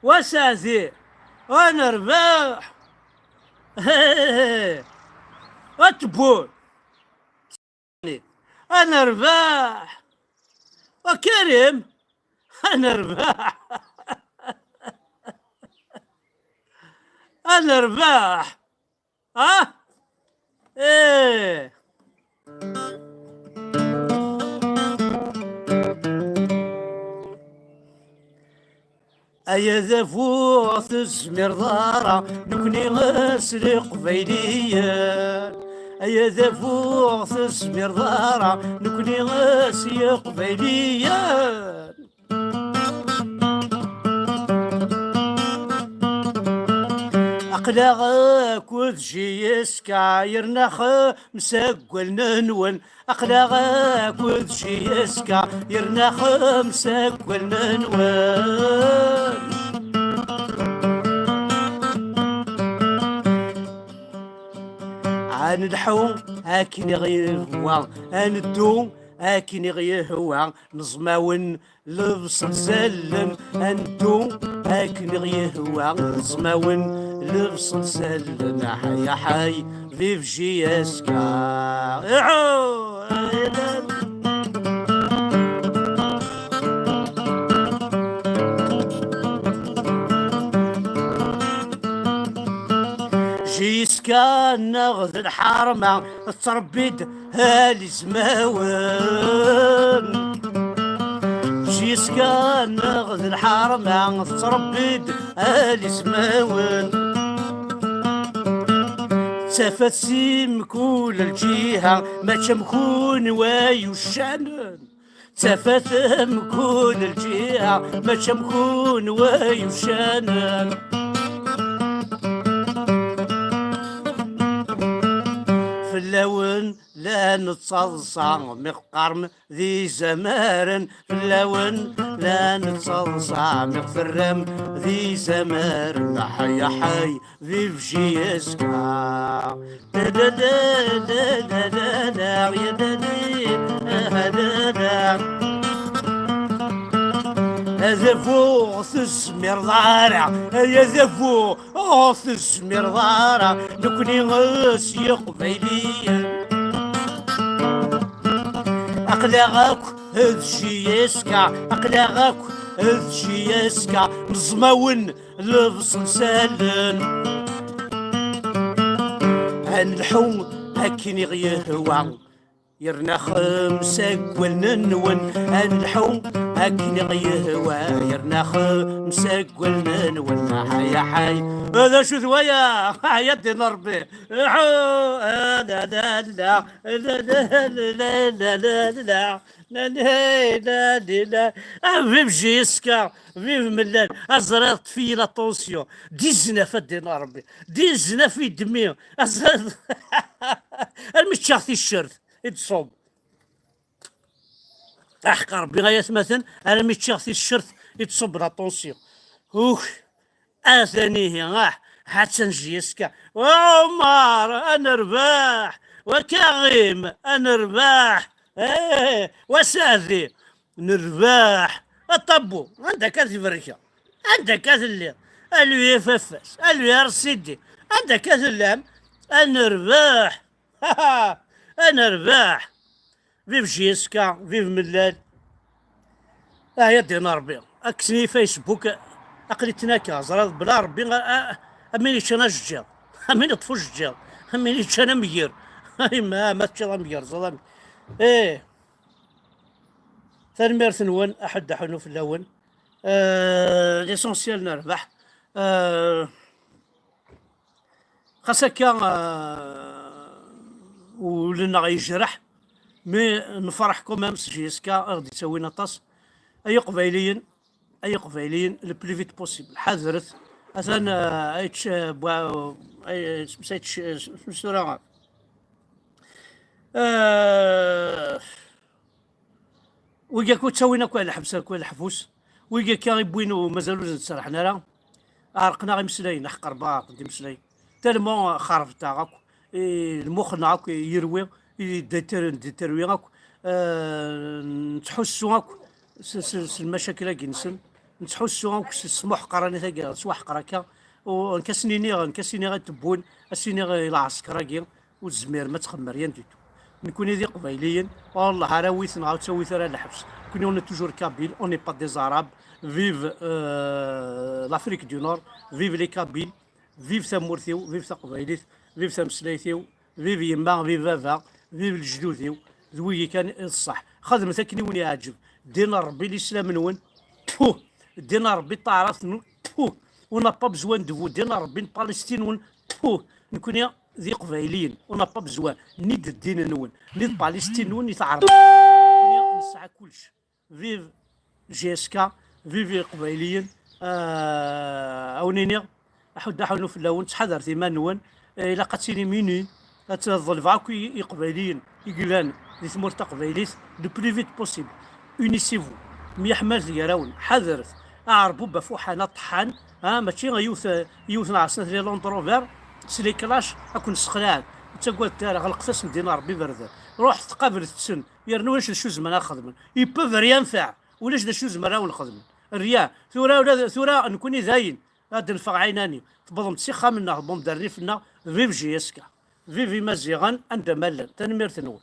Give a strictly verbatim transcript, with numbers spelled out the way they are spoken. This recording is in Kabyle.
Wa Saɛdi, a nerbeḥ! A Tebbuy, a nerbeḥ! A Karim, a nerbeḥ! A nerbeḥ! Ah! Eh! Ay adabu, ur tezmireḍ ara, nekni s Iqbayliyen. Ay adabu, ur tezmireḍ ara, nekni s Iqbayliyen. Aql-aɣ akked J S K yerna xemsa n wallen-nwen. Aql-aɣ akked J S K yerna xemsa n wallen-nwen. Ad nelḥu akken i ɣ-yehwa, ad neddu akken i ɣ-yehwa, neẓmawen lebṣel sallen, ad neddu akken i ɣ-yehwa, neẓmawen lebṣel sallen, aḥay aḥay, vive J S K. Iḥu! J S K-nneɣ d lḥerma, tettṛebbi-d al izmawen. J S K-nneɣ d lḥerma, tettṛebbi-d al izmawen. Ttafat si mkul lǧiha, mačči am kunwi yuccanen. Ttafat mkul lǧiha, mačči am kunwi yuccanen. Fell-awen la nettaḍsa mi qqarem d izamaren, fell-awen la nettaḍsa mi ɣ-terram d izamaren. Aḥay, aḥay, vive J S K. Da, da, da, da, da, da, da, ya, da, da, ah, da, da. Adabu, ur tezmireḍ ara, ay adabu, ur tezmireḍ ara, nekni s Iqbayliyen. Aql-aɣ akk d J S K, aql-aɣ akk d J S K, neẓmawen lebṣel sallen. Ad nelḥu akken i ɣ-yehwa, yerna xemsa n wallen-nwen. Ad nelḥu akken i ɣ-yehwa, yerna xemsa n wallen-nwen. Aḥay, aḥay. D acu-t waya? Aḥay, a ddin Ṛebbi. Iḥu! Ah, la, la, la, la, la, la, la, la, la, la. La, la, la, la, la. Ah, vive J S K, vive Mellal. Aẓriɣ ṭṭef-iyi la tension. Dix-neuf, a ddin Ṛebbi. Dix-neuf et demi. Aẓriɣ. Armi ččiɣ ticcert i d-ṣub. Aḥeqq Ṛebbi, ay atmaten, armi ččiɣ ticcert i d-ṣub la tension. Uk. Atan ihi, ah, ha-tt-an J S K. Wa Ɛumar, a nerbeḥ! Wa Karim, a nerbeḥ! Eh, wa Saɛdi, nerbeḥ! A Ṭabbu, anda akka tberka? Anda akka telliḍ? A l'U F F S, a l'U R C D, anda akka tellam? A nerbeḥ! A nerbeḥ! Vive J S K, vive Mellal. Ah, ya ddin Ṛebbi. Akken i Facebook, aql-i ttnaka, ẓriɣ bla Ṛebbi, a, a, am win yeččan ajeǧǧiḍ, am win yeṭṭef ujeǧǧiḍ, am win yeččan amgir. A yemma, ma teččiḍ amgir, ẓriɣ amgir. Eh, tanemmirt-nwen, aḥuddu aḥunnu fell-awen. Eh, l'essentiel nerbeḥ. Eh, Xas akka, euh, ul-nneɣ yejreḥ, mais nefreḥ quand même s J S K i ɣ-d-yettawin aṭas. Ay Iqbayliyen, ay Iqbayliyen, le plus vite possible. Ḥadret. Atan, euh, ay tč-, euh, bwa-, ay, ay tč-, ay tč-, euh, tura. Euh, Wigi akk ttawin akk ar lḥebs, akk ar leḥbus. Wigi akka i wwin u mazal ur sen-serrḥen ara. Ɛerqen-aɣ imeslayen, aḥeqq Rebbi ɛerqen-t imeslayen. Tellement xerben-aɣ akk. I lmux-nneɣ akk yerwi, i déter-, déterwi akk. Eh, nettḥussu akk s, s, s lmacakil-agi-nsen. Nettḥussu akk s smuḥqer-ani tagi, s waḥqer akka. U nekk ad sen-iniɣ, nekk ad s-iniɣ i tewwun, ad s-iniɣ i lɛesker-agi, ur tezmirem ad txemmem rien du tout. Nekkni d iqbayliyen, wallah ara wit neɣ ur ttawit ara lḥebs. Nekkni on est toujours kabyles, on n'est pas des arabes. Vive euh, l'Afrique du Nord, vive les kabyles, vive tamurt-iw, vive taqbaylit, vive tameslayt-iw, vive yemma, vive baba, vive lejdud-iw. D wigi kan i d ṣṣeḥ. Xedmet akken i wen-iɛǧeb. Ddin n Ṛebbi, lislam-nwen, tfu. Ddin n Ṛebbi, taɛrabt-nwen, tfu. On n'a pas besoin de vous. Ddin n Ṛebbi n Palestine-nwen, tfu. Nekkni d iqbayliyen, on n'a pas besoin ni de ddin-nwen, ni de Palestine-nwen, ni taɛrabt. Nekkni nesɛa kullec. Vive J S K, vive iqbayliyen. Ah, a wen-iniɣ, aḥuddu aḥunnu fell-awen, ttḥadaret iman-nwen. Eh, ilaq ad tilim unis, ad tḍelbeḍ akk i- iqbayliyen i yellan di tmurt taqbaylit, le plus vite possible. Unissez-vous, myeḥmalet gar-awen, ḥadret aɛerbub afuḥan aṭeḥḥan, ha, mačči yiwet, yiwet neɣ snat les Land Rover s les clashs ad ken-ssexlaɛen. Ur ttagadet ara, ɣelqet-asen ddin n Ṛebbi iberdan. Ruḥet tqablet-ten, yerna ulac d acu zemren ad xedmen. Ils peuvent rien faire. Ulac d acu zemren ad wen-xedmen. Rien. Tura, ula d- tura, nekkni dayen, ad d-neffeɣ ɛinani. Tewwḍem-d s ixxamen-nneɣ, tewwḍem-d ar rrif-nneɣ. Vive J S K. Vive Imaziɣen, anda ma llan. Tanemmirt-nwen.